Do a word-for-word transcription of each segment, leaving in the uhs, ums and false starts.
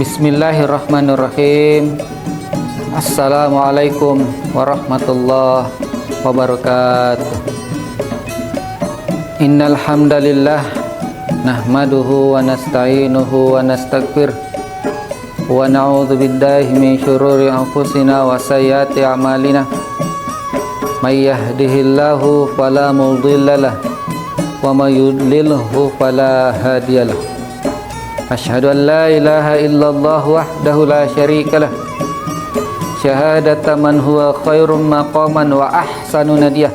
Bismillahirrahmanirrahim. Assalamualaikum warahmatullahi wabarakatuh. Innal hamdalillah, nahmaduhu wa nasta'inuhu wa nastaghfiruh, wa na'udzu billahi min syururi anfusina wa sayyiati a'malina. May yahdihillahu fala mudhillalah, wa may yudlilhu fala hadiyalah. Asyhadu an la ilaha illallah wahdahu la syarikalah, syahadata man huwa khairum maqaman wa ahsanu nadiyah.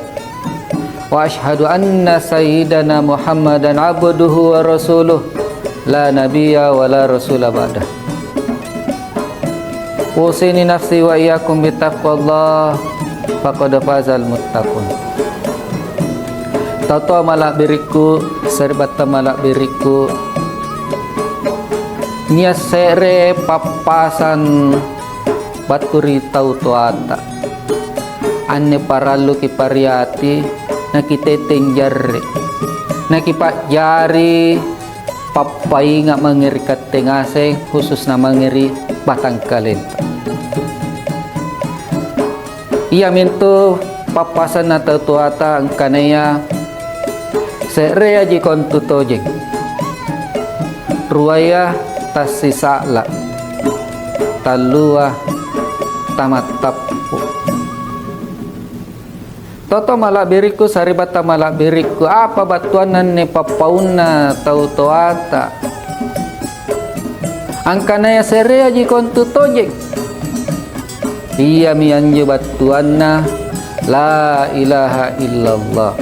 Wa asyhadu anna sayyidana Muhammadan abduhu wa rasuluh, la nabiyya wa la rasula ba'dah. Usini nafsi wa iyyakum bitaqwallah, faqad fazal muttaqun. Tau-tau mala'birikku, sari'battang mala'birikku, nia' se're pappasang battu ri tau toata. Anne paralluki' pariati, nakiteteng jarre', nakipa'jari pappainga' mange ri katte ngaseng, khususna mange ri batangkalenta. Iamintu pappasanna tau toata angkanaya se'reaji kontu tojeng, ruaya tassisa'la', tallua tamattappu'. Toto mala'birikku, sari'battang mala'birikku, apa battuanna anne pappaunna tau toata? Angkanaya se'reaji kontu tojeng. Iami anjo battuanna, La ilaha illallah.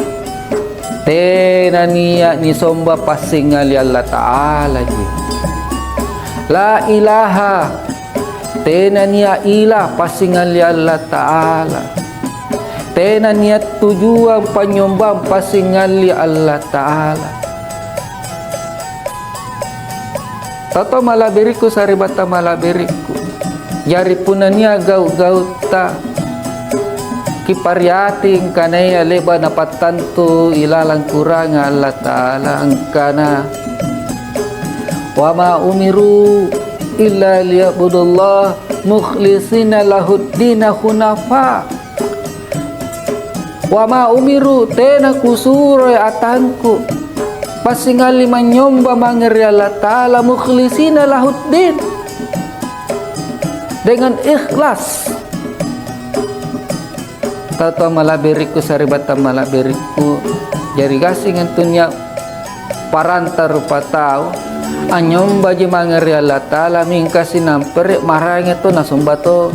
Tena nia' nisomba passingali Allata'alaji. La ilaha, tena nia' ilah passingali Allata'ala. Tena nia' tujuang panynyombang passingali Allata'ala. Toto mala'birikku, sari'battang mala'birikku. Jari punna nia' gau'-gautta kipariati angkanaya le'ba' napattantu ilalang kurangang Allata'ala angkana, "Wa ma umiru illa liya'budullaha mukhlisina lahuddina hunafa." Wa ma umiru, tena kusuroi atangku passingali manynyomba mange ri Allata'ala, mukhlisina lahuddin, dengan ikhlas. Tau-tau mala'birikku, sari'battang mala'birikku, jari gassing antu nia' paranta rupatau anynyombaji mange ri Allata'ala, mingka sinampere' maraenga to nasomba to.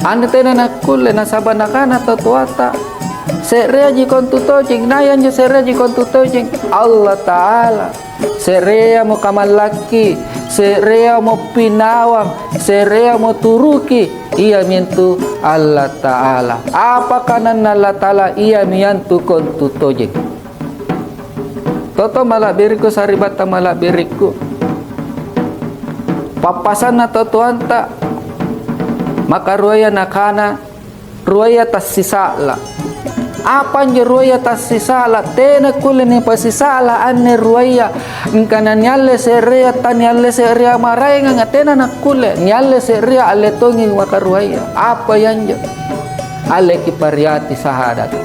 Anne tena nakkulle, nasaba' nakana tau toata, "Se'reaji kontu tojeng." Nai anjo se'reaji kontu tojeng? Allata'ala. Se'reamo kamallakki, se'reamo pinawang, se'reamo turuki, iamintu Allata'ala. Apa kananna Allata'ala, iami antu kontu tojeng. Toto mala'birikku, sari'battang mala'birikku. Pappasanna tau toanta, maka ruaya nakana, ruaya tassisa'la'. Apa anjo ruaya tassisa'la'? Tena kulle nipasisa'la' anne ruaya. Angkana nialle se'rea, tanialle se'rea maraenganga, tena nakkulle. Nialle se'rea, alle tongi maka ruaya. Apa ianjo? Alleki pariati sahadaka.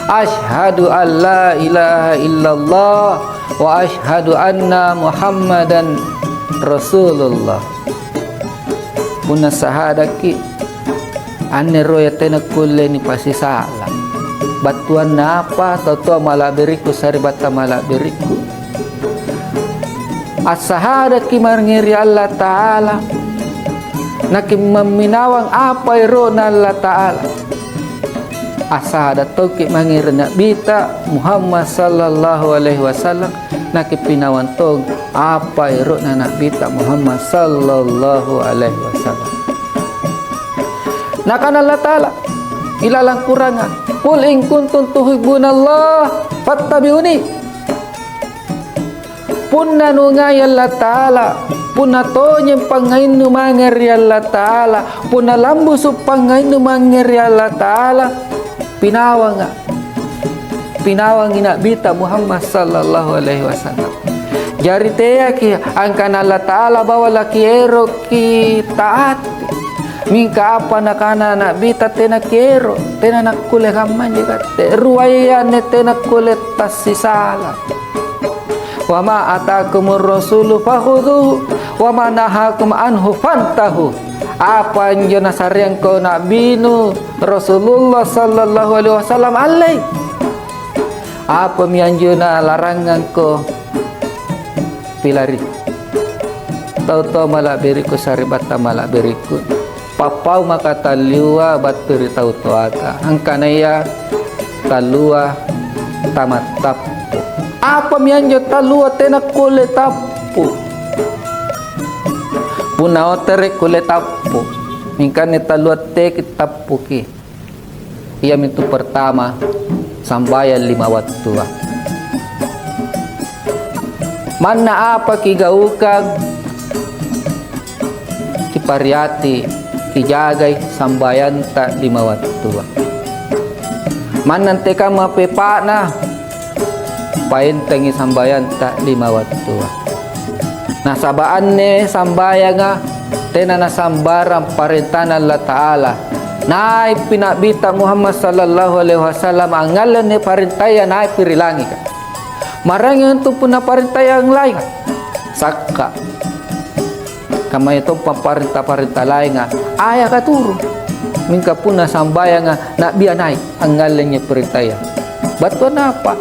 Asyhadu an la ilaha illallah wa asyhadu anna Muhammadan Rasulullah. Punna sahadakki, anne ruaya tena kulle nipasisa'la'. Battuanna apa, tau-tau mala'birikku, sari'battang mala'birikku? Assahadakki mange ri Allata'ala, nakimamminawang apa ero'na Allata'ala. Assahada' tongki' mange ri Na'bita Muhammad sallallahu alaihi wasallam, nakipinawang tong apa ero'na Na'bita Muhammad sallallahu alaihi wasallam. Nakana Allata'ala ilalang Kuranga, "Qul in kuntum tuhibbunallah fattabi'uni." Punna nungai Allata'ala, punna tojeng pangngainnu mange ri Allata'ala, punna lambusu' pangngainnu mange ri Allata'ala, pinawanga', pinawangi Na'bita Muhammad sallallahu alaihi wasallam. Jari teaki angkana Allata'ala bawang lakieroki taati. Mingka apa nakana Na'bita tena kiero, tena nakkulle kammanji katte. Ruaya anne tena kulle tassisala. "Wa ma atakumur rasulu fakhudhuhu, wa ma nahakum anhu fantahu." Apa anjo nasareangko Na'binu Rasulullah sallallahu alaihi wasallam, allei. Apami anjo nalarangangko, pilari. Tau-tau mala'biriku, sari'battang mala'biriku, pappau maka talliwa battu ri tau toata, angkanaya tallua tamattappu. Apami anjo tallua tena kulle tappu? Punna otere kulle tappu, mingka anne tallua teki tappuki. Iamintu pertama, sambayang lima wattua. Manna apa kigaukang, kipariati, kijagai sambayanta lima wattua. Manna antekamma pepa'na, paentengi sambayanta lima wattua. Nasaba' anne sambayanga tena nasambarang parentana Allata'ala. Nai'pi Na'bita Muhammad sallallahu alaihi wasallam angngalle anne parentaya nai'pi ri langika. Marangi antu punna parentaya lainga. Sakka. Kammayatompa parenta-parenta lainga, ayaka turu. Mingka punna sambayanga, na'bia nai' angngalle anjo parentaya. Battuanna apa?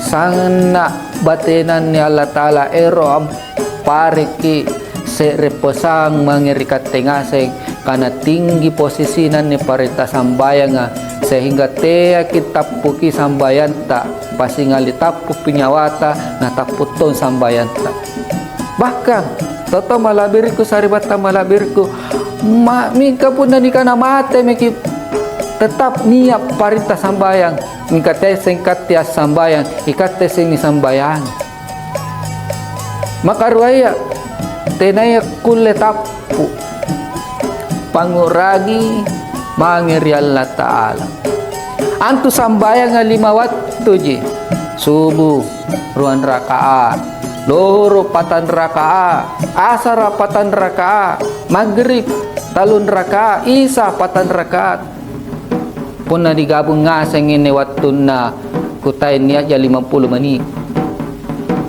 Sanna' batenanni Allata'ala ero' ampareki se're posang mange ri katte ngaseng, kana tinggi posisinanni parenta sambayanga, sehingga teaki tappuki sambayanta, pasingali tappupi nyawata, natappu tong sambayanta. Bahkan, tau-tau mala'biriku, sari'battang mala'biriku, ma-, mingka punna nikana mate maki', tetap nia' parenta sambayang, mingka teasseng ikatte assambayang, ikatte assenni sambayang. Maka ruaya, tenaya kulle tappu, pangngu'rangi mange ri Allata'ala. Antu sambayanga lima wattuji, subu, ruang rakaat, lohoro' patang rakaat, asara' patang rakaat, magrib tallung rakaat, isa patang rakaat. Punna nigabung ngasengi anne wattunna kutai nia'ja limampulo meni'.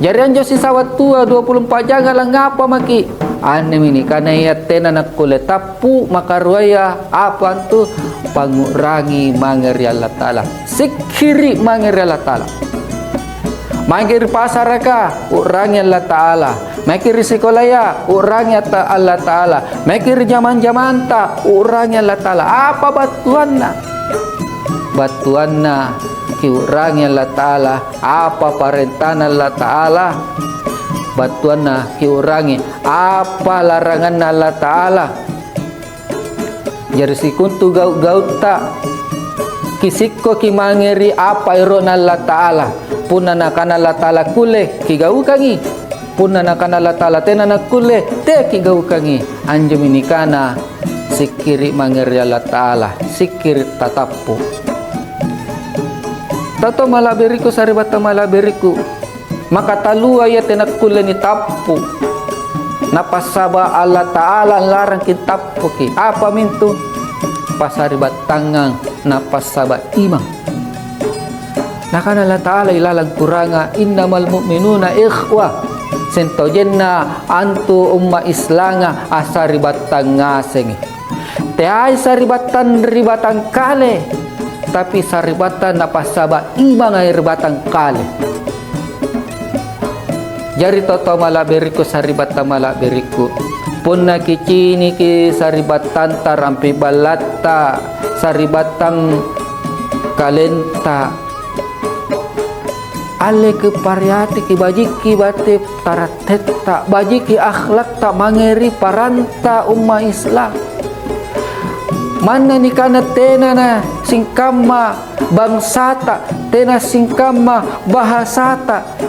Jari anjo sisa wattua dua puluh empat janga langngapa maki'? Annemi nikanaya tena nakkulle tappu makaruaya apa antu? Pangngu'rangi mange ri Allata'ala. Sikkiri' mange ri Allata'ala. Maeki ri pasaraka, u'rangi Allata'ala. Maeki ri sikolaya, u'rangi Atta-, Allata'ala. Maeki ri jamang-jamangta, u'rangi Allata'ala. Apa battuanna? Battuanna kiu'rangi Allata'ala. Apa parentana Allata'ala? Battuanna kiu'rangi apa laranganna Allata'ala. Jari sikontu gau'-gautta, kisikkoki mange ri apa ero'na Allata'ala. Punna nakana Allata'ala kulle, kigaukangi. Punna nakana Allata'ala tena nakkulle, tea kigaukangi. Anjomi nikana sikkiri' mange ri Allata'ala, sikkiri' tatappu'. Tau-tau mala'biriku, sari'battang mala'biriku, maka talua ia tena kulle nitappu'. Napassaba' Allata'ala larangki tappuki. Apamintu? Pasari'battangang napassaba' imang. Nakana Allata'ala ilalang Kuranga, "Innamal mu'minuna ikhwah." Seng tojenna antu umma' Islanga assari'battang ngasengi. Teai sari'battang ri batangkale, tapi sari'battang napassaba' imanga ri batangkale. Jari tau-tau mala'birikku, sari'battang mala'birikku, punna kiciniki sari'battanta, rampi ballatta, sari'battang kalenta, alleki pariatiki bajikki batte tarattetta, bajiki akhlakta mange ri paranta umma' Islam. Manna nikana tenana singkamma bangsata, tena singkamma bahasata.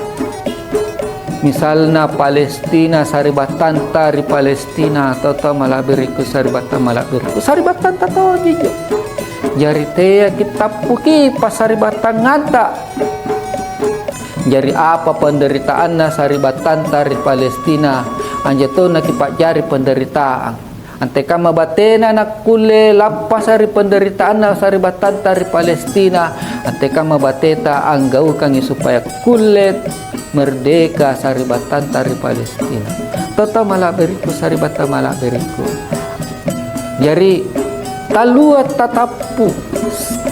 Misalna Palestina, sari'battanta ri Palestina, tau-tau mala'birikku, sari'battang mala'birikku, sari'battanta tonjijo. Jari teaki tappuki passari'battanganta. Jari apa penderitaanna sari'battanta ri Palestina, anjo tau nakipa'jari penderitaang. Antekamma batena nakkulle lappasa ri penderitaanna sari'battanta ri Palestina, antekamma bateta anggaukangi supaya kulle merdeka sari'battanta ri Palestina. Tau-tau mala'birikku, sari'battang mala'birikku. Jari, talua tatappu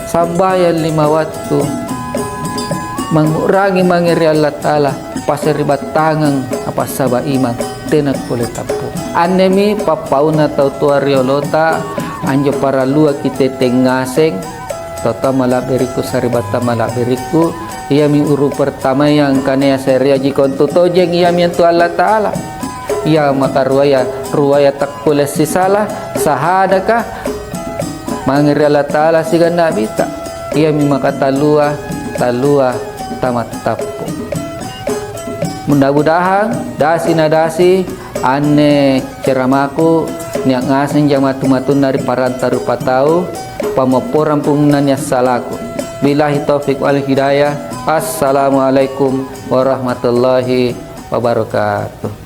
sambayang lima wattu, mangngu'rangi mange ri Allata'ala, passari'battangang apa saba' imang, tena kulle tappu. Annemi pappauna tau toa riolota, anjo paralluaki teteng ngaseng, Tau-tau mala'birikku, sari'battang mala'birikku, iami uru pertamaya angkanaya se'reaji kontu tojeng, iami antu Allata'ala. Ia maka ruaya, ruaya takkulle sisala, sahadaka mange ri Allata'ala siagang Na'bita. Iami maka talua, talua tamattappu. Mudah-mudahang dasi na dasi anne ceramaku nia' ngaseng jamatu-matunna ri paranta rupatau, pammopporang punna nia' salaku. Billahi taufiq wal hidayah. Assalamualaikum warahmatullahi wabarakatuh.